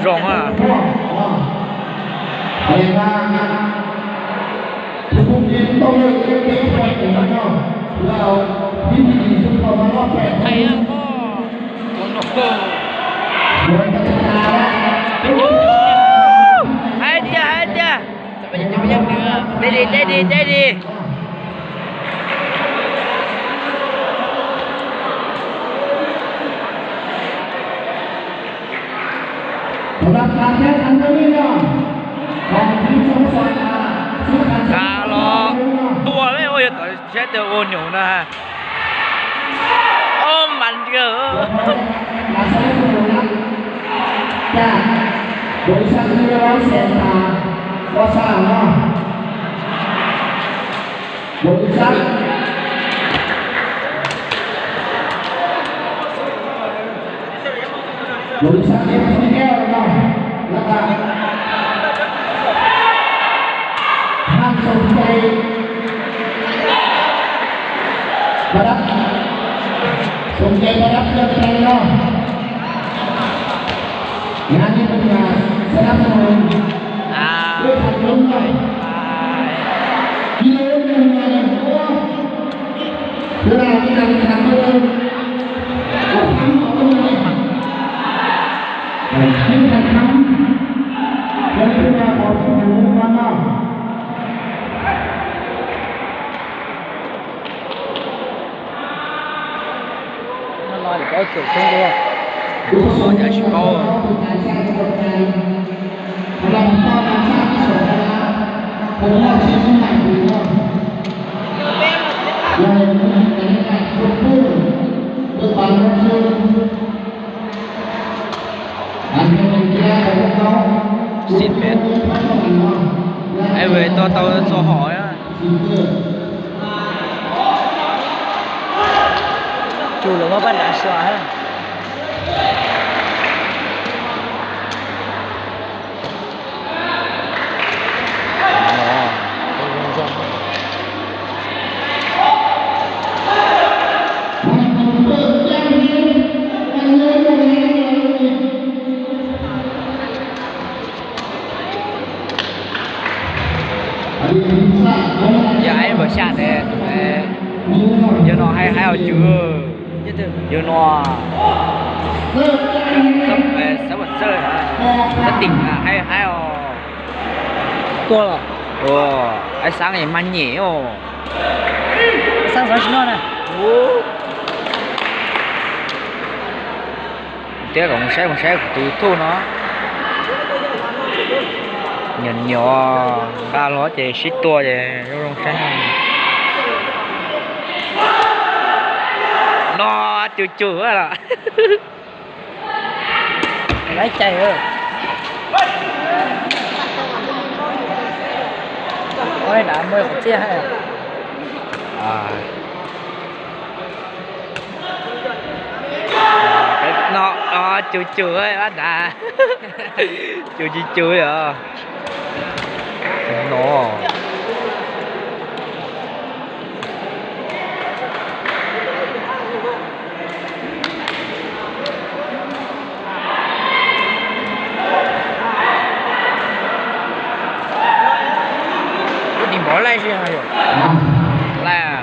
Zoo zoo a. Hais tiag, hais tiag. Deb li, deb li, deb li. Kav los tua me ua yog tau saib tias ua nyuj na. Ov, mas ntiag. Los cas tsis paub. Xib peb, es ves tau tau txo hom. Cug lawv muab paj ntav xyuas. Yog aib npawg xya ne, yog no hais hais hauv cws, yog no, xab, xab, xab tim hais hais os. Tua los? Aib xab mas nyem os. Xab xov tsis noj na. Thiab kom mus saib, mus saib kuv tus YouTube no. Nyuam nyuam nqa los ces sib tua ces zoo zoo saib. No cug cug lawm. Lawv cais. Ua li ntawd muaj qhov txiaj hais. No cug cug pab ntav. Cug cug cug os. No. Kuv tis npov laij si yog laij.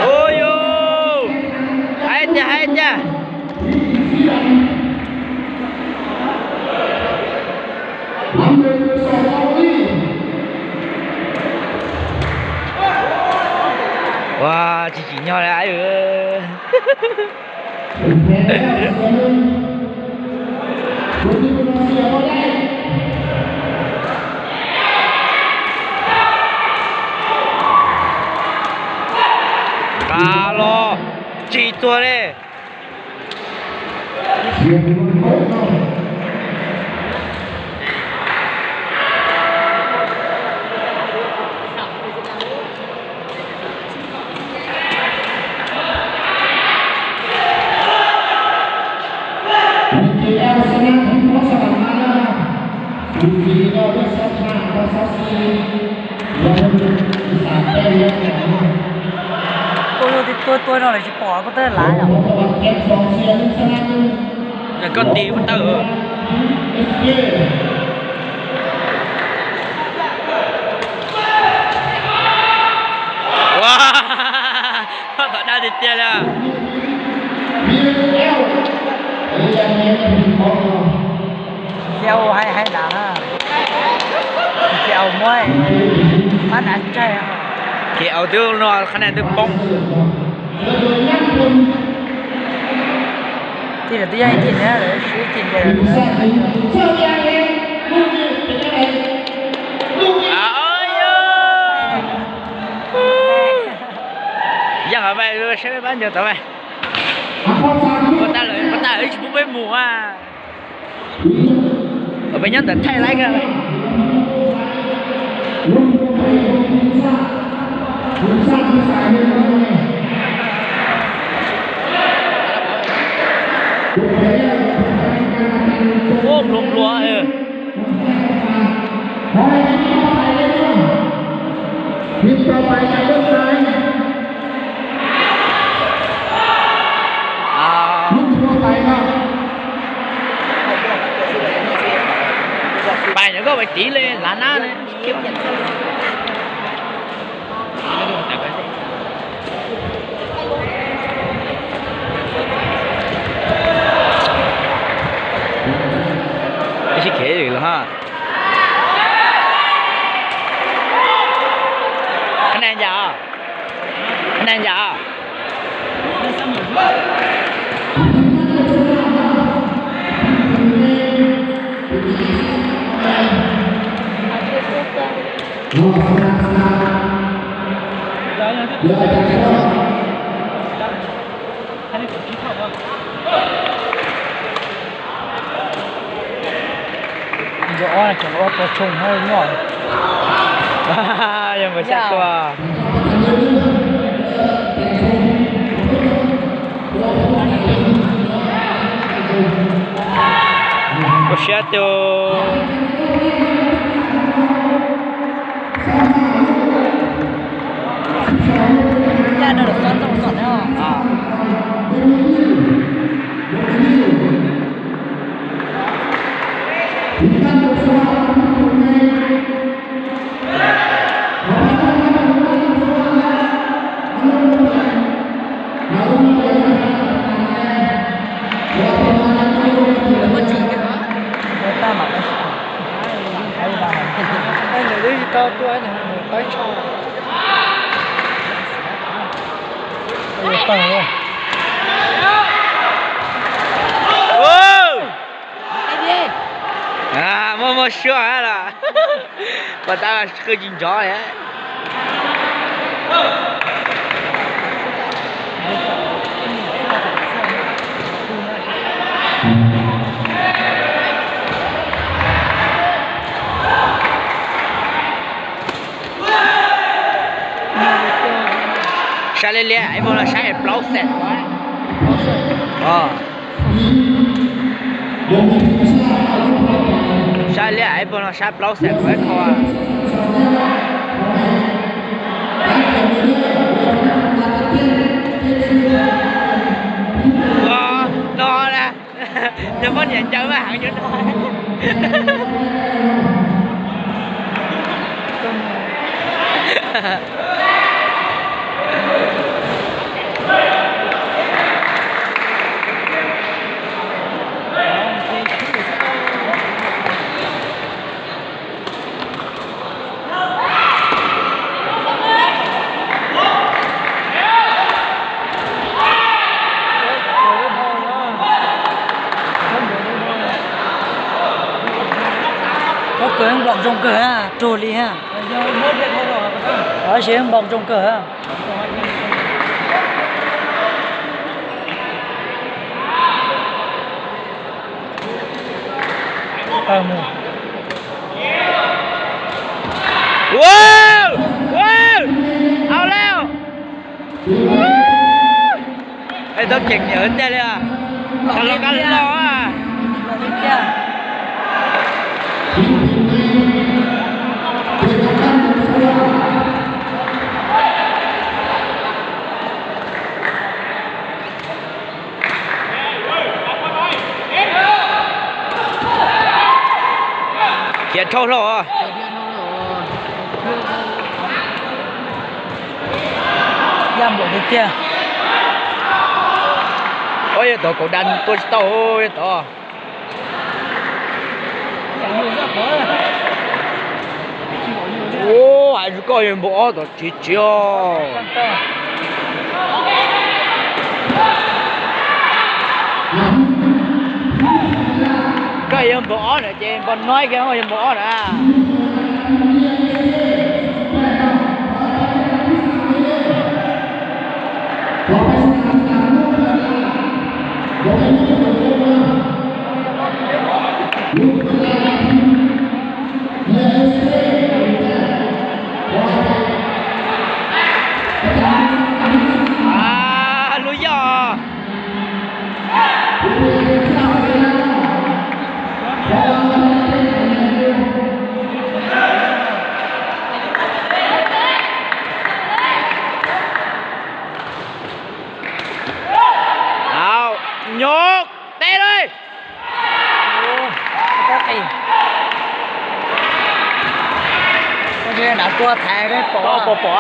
Ua yus, hais tiag hais tiag. Ua tsis tsim nyog li. Nqa los tsis txuag li. Koj yog tib tuaj tuaj no lawv tsis pom koj tab lav yom. Koj nti ua tawm. Ua, koj tom dab tiag tiag li. Xiaus hais hais nav na, xiaus muab pab nav tsawg. Ces au twb no qhab naj twb poob. Tim lawv twb yog ib tim na, lawv sib tim ces lawv. Yeej qhov pais saib pab ncaws tod mas. Ua tas lawv, ua tas lawv tsis pub peb mus a. Peb nyob ntawm thaij laib kawg. Ua npluav npluav. Pais no koj pais tiv li lav nab ne. Ib sib khev lawm ha. Qhab naj ncas, qhab naj ncas. Yog ua tua tshooj hab nyuaj. Yog npawg xya tua. Koj siab tiag. Nws twb tsis tau tuaj, nws taib tsho. Muaj muaj suab los, pas tab qw tsis nrov li. Saib liab liab ib puas no saib plaub xees. Saib liab ib puas no saib plaub xees ib qho. No na, yog poj niam ncaws mas heev yuav no. Npau zoo kawg ha, raug li ha. Tab sis npau zoo kawg ha. Au lawm. Es tau tseem niam tiag li, los kab los. Khiav dhau hlo. Yaj npaum tiag tiag. Ob, yog tod kaum da tuaj tsis tau, yog tod. Ua, hais tsis koj yog npaum ob tom tsev tsev os. Koj yog npaum ob na ces npau no kiag yog npaum ob na. Lub yoj. Au, nyuj, teb li. Nav tua thaiv pom pom pom.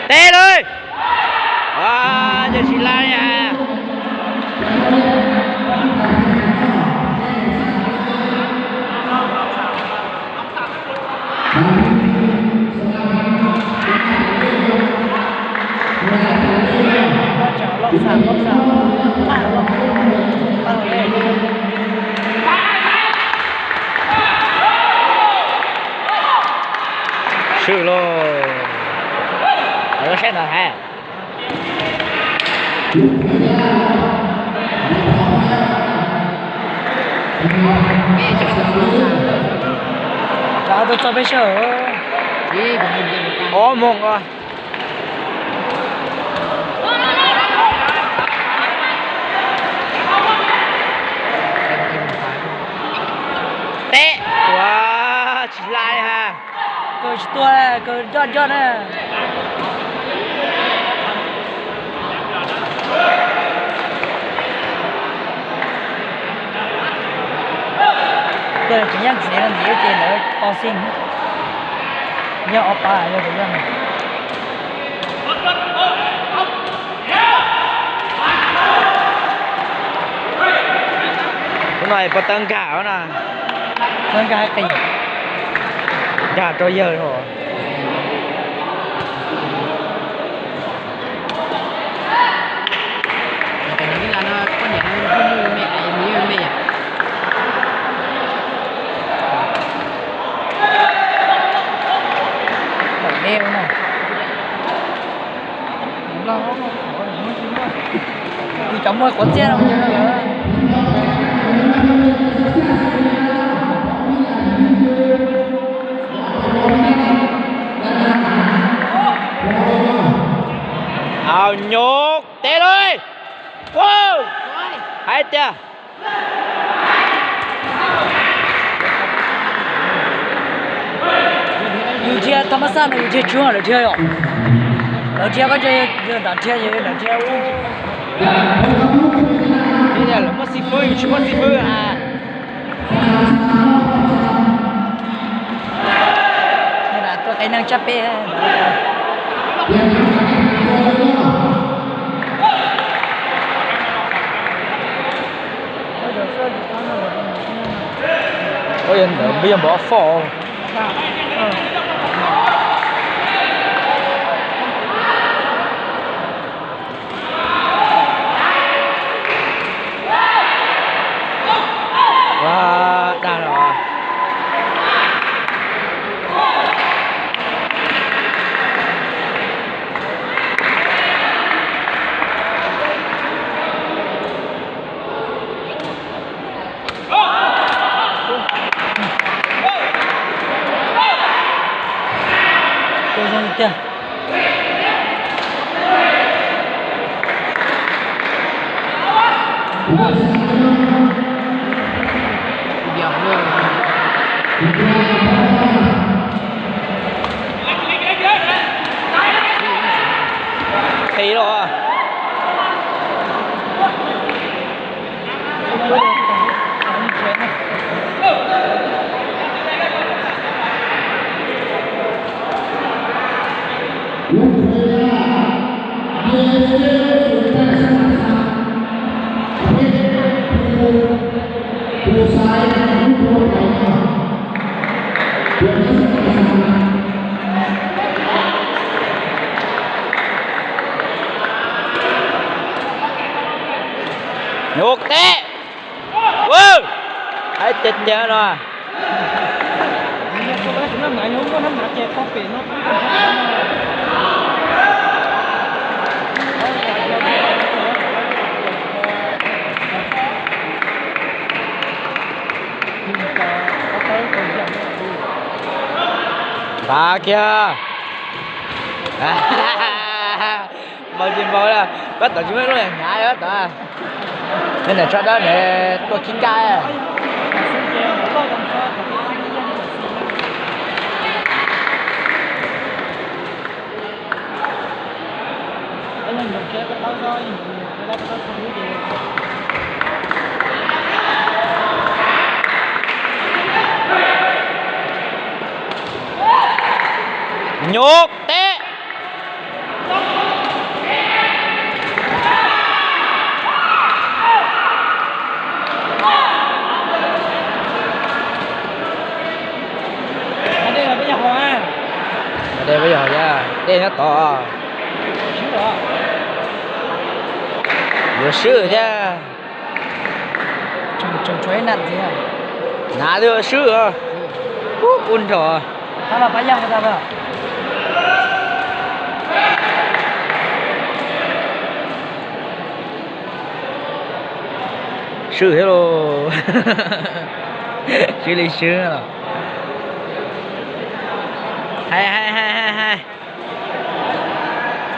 Teb li. Ua, nyob tsis laj li ha. Swm lauj. Lawv saib ntawd hais. Lawv tuaj txog peb sawv. Ob moos os. Teb, ua, tsis laj li ha. Kaw tsis tuag, kaw coj coj na. Tseem yaj ntxiv no ntxiv ces lawv to xij, yog ob pab yog tias yog. Hnub no puas tau nkag na? Tau nkag qis, nkag rau yawg os. Tus cov muaj quav txiaj no. Au nyuj, teb li. Hais tias yus dhia thaj mab xaj no yus dhia tsis muaj lawv dhia yom. Lawv dhia koj nram dhia, lawv dhia ub. Lawv muaj xib fwb, yus tsis muaj xib fwb a. Tua qe neeg tsab peb. Ua yog ntawd npaj yog npawg ob foj. Qis los. Nyuj teb. Ub, hais tiag tiag no. Npaj kiag. Npau tsis npau, koj tod tsis muaj lub hnyav li koj tod. Nej niam tsho dawb ne, tuaj khib kaj. Nyuj teb. Dej peb yog thiab, dej nyob tod. Yuav swb thiab. Hnav twb swb. Ub, kub nrho. Swb thiab lauj. Swb li swb los. Hais hais hais hais hais.